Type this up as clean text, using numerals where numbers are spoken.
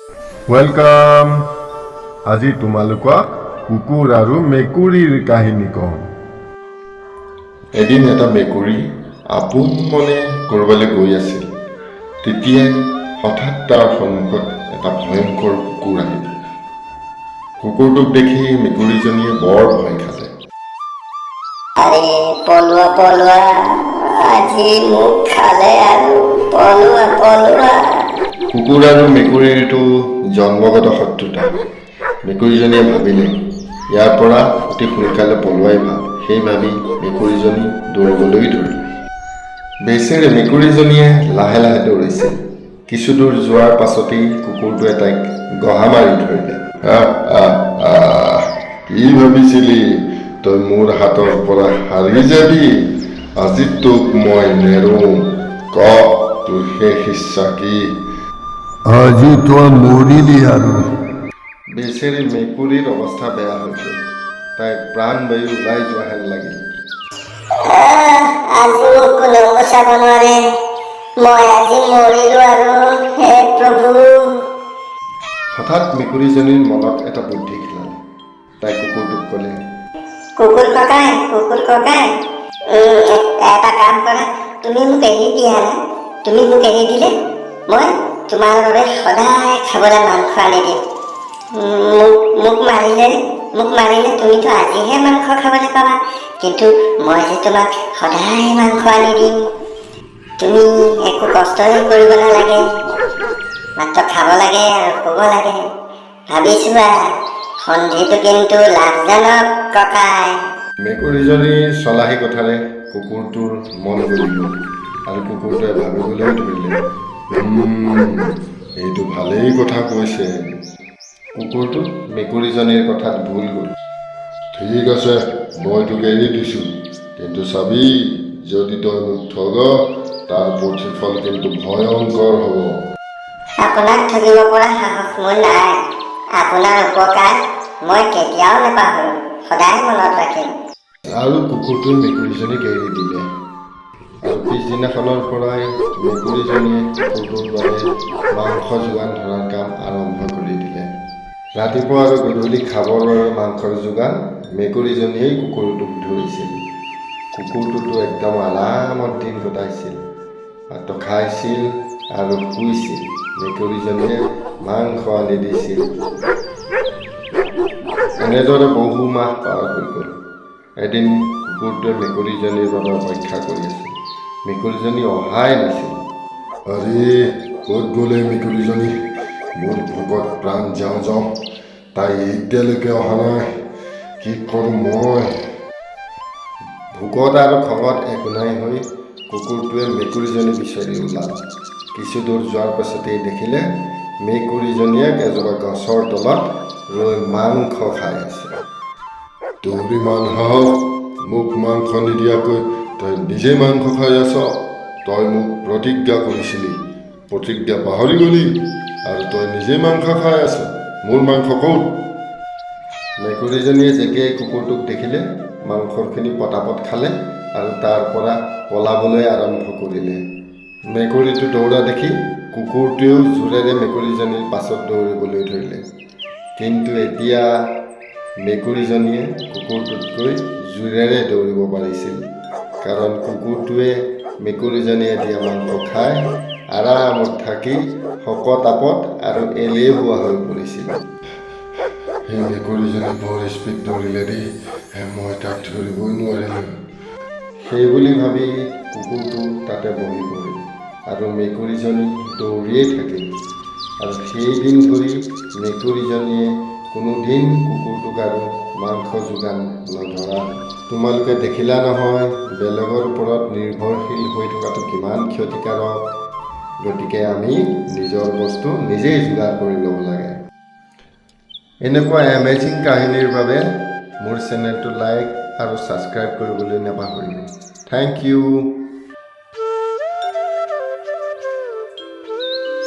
Welcome. আজি তোমালোকক কুকুৰ আৰু মেকুৰীৰ কাহিনী কম। এদিন এটা মেকুৰী আপোন মনে ক'ৰবালৈ গৈ আছিল। তেতিয়াই হঠাৎ তাৰ সন্মুখত এটা ভয়ংকৰ কুকুৰ আহিল। কুকুৰটোক দেখি মেকুৰীজনীয়ে বৰ ভয় খালে। আৰে, পলোৱা, পলোৱা, আজি মোক খালে আৰু, পলোৱা, পলোৱা। কুকুৰ আৰু মেকুৰীৰটো জন্মগত শত্ৰুতা। মেকুৰীজনীয়ে ভাবিলে, ইয়াৰ পৰা অতি সোনকালে পলোৱাই ভাল। সেই ভাবি মেকুৰীজনী দৌৰিবলৈ ধৰিলে। বেচেৰি মেকুৰীজনীয়ে লাহে লাহে দৌৰিছিল। কিছু দূৰ যোৱাৰ পাছতেই কুকুৰটোৱে তাইক গহা মাৰি ধৰিলে। আহ, আহ, আহ, কি ভাবিছিলি, তই মোৰ হাতৰ পৰা সাৰি যাবি? আজি তোক মই নেৰো। ক, তোৰ শেষ ইচ্ছা কি? আজি তই মৰিলি আৰু। বেচেৰি মেকুৰীৰ অৱস্থা বেয়া হৈ গ'ল। তাইৰ প্ৰাণবায়ু ওলাই যোৱা হেন লাগিল। আহ, আজি মোক কোনেও বচাব নোৱাৰে। মই আজি মৰিলো আৰু, হে প্ৰভু। হঠাৎ মেকুৰীজনীৰ মনত এটা বুদ্ধি খেলালে। তাই কুকুৰটোক ক'লে, কুকুৰ ককাই, কুকুৰ ককাই, এটা কাম কৰা, তুমি মোক এৰি দিয়া না। তুমি মোক এৰি দিলে মই তোমাৰ বাবে সদায় খাবলৈ মাংস আনি দিম। মোক মাৰিলে তুমিতো আজিহে মাংস খাবলৈ পাবা, কিন্তু মই যে তোমাক সদায় মাংস আনি দিম। তুমি একো কষ্টই কৰিব নালাগে, মাত্ৰ খাব লাগে আৰু শুব লাগে। ভাবিছোৱা, সন্ধিটো কিন্তু লাভজনক ককাই। মেকুৰীজনীৰ চলাহী কথাৰে কুকুৰটোৰ মন গলি গ'ল আৰু কুকুৰটোৱে ভাবিবলৈ ধৰিলে, এইটো ভালেই কথা কৈছে। কুকুৰটো মেকুৰীজনীৰ কথাত ভোল গ'ল। ঠিক আছে, মই তোক এৰি দিছোঁ। কিন্তু চাবি, যদি তই মোক ঠগ, তাৰ প্ৰতিফল কিন্তু ভয়ংকৰ হ'ব। আপোনাক ঠগিব পৰা সাহস মোৰ নাই। আপোনাৰ উপকাৰ মই কেতিয়াও নাপাহৰোঁ, সদায় মনত ৰাখিম। আৰু কুকুৰটোৱে মেকুৰীজনীক এৰি দিলে। আৰু পিছদিনাখনৰ পৰাই মেকুৰীজনীয়ে কুকুৰটোৰ বাবে মাংস যোগান ধৰাৰ কাম আৰম্ভ কৰি দিলে। ৰাতিপুৱা আৰু গধূলি খাবৰ বাবে মাংসৰ যোগান মেকুৰীজনীয়েই কুকুৰটোক ধৰিছিল। কুকুৰটোতো একদম আৰামত দিন কটাইছিল, মাত্ৰ খাইছিল আৰু শুইছিল। মেকুৰীজনীয়ে মাংস আনি দিছিল। এনেদৰে বহু মাহ পাৰ হৈ গ'ল। এদিন কুকুৰটোৱে মেকুৰীজনীৰ বাবে অপেক্ষা কৰি আছিল। মেকুৰীজনী অহাই নাছিল। আৰে, ক'ত গ'ল এই মেকুৰীজনী? মোৰ ভোকত প্ৰাণ যাওঁ যাওঁ, তাই এতিয়ালৈকে অহা নাই। কি কৰোঁ মই? ভোকত আৰু খঙত একোনাই হৈ কুকুৰটোৱে মেকুৰীজনী বিচাৰি ওলাল। কিছু দূৰ যোৱাৰ পাছতেই দেখিলে, মেকুৰীজনীয়ে এজোপা গছৰ তলত ৰৈ মাংস খাই আছে। তোৰ ইমান সাহস, মোক মাংস নিদিয়াকৈ তই নিজে মাংস খাই আছ? তই মোক প্ৰতিজ্ঞা কৰিছিলি, প্ৰতিজ্ঞা পাহৰি গলি আৰু তই নিজে মাংস খাই আছ। মোৰ মাংস ক'ত? মেকুৰীজনীয়ে যেতিয়াই কুকুৰটোক দেখিলে, মাংসখিনি পটাপট খালে আৰু তাৰ পৰা পলাবলৈ আৰম্ভ কৰিলে। মেকুৰীটো দৌৰা দেখি কুকুৰটোৱেও জোৰেৰে মেকুৰীজনীৰ পাছত দৌৰিবলৈ ধৰিলে। কিন্তু এতিয়া মেকুৰীজনীয়ে কুকুৰটোতকৈ জোৰেৰে দৌৰিব পাৰিছিল, কাৰণ কুকুৰটোৱে মেকুৰীজনীয়ে দিয়া মাংস খাই আৰামত থাকি শকত আপত আৰু এলেহুৱা হৈ পৰিছিল। সেই মেকুৰীজনী বৰ স্পীড দৌৰিলে দেই, মই তাক ধৰিবই নোৱাৰিলোঁ। সেই বুলি ভাবি কুকুৰটো তাতে বহি পৰিল আৰু মেকুৰীজনী দৌৰিয়েই থাকিল। আৰু সেইদিন ধৰি মেকুৰীজনীয়ে কোনোদিন কুকুৰটোক আৰু মাংস যোগান নধৰা হ'ল। তোমালোকে দেখিলা নহয়, বেলেগৰ ওপৰত নিৰ্ভৰশীল হৈ থকাটো কিমান ক্ষতিকাৰক। গতিকে আমি নিজৰ বস্তু নিজেই যোগাৰ কৰি ল'ব লাগে। এনেকুৱা এমেজিং কাহিনীৰ বাবে মোৰ চেনেলটো লাইক আৰু ছাবস্ক্ৰাইব কৰিবলৈ নাপাহৰিব। Thank U.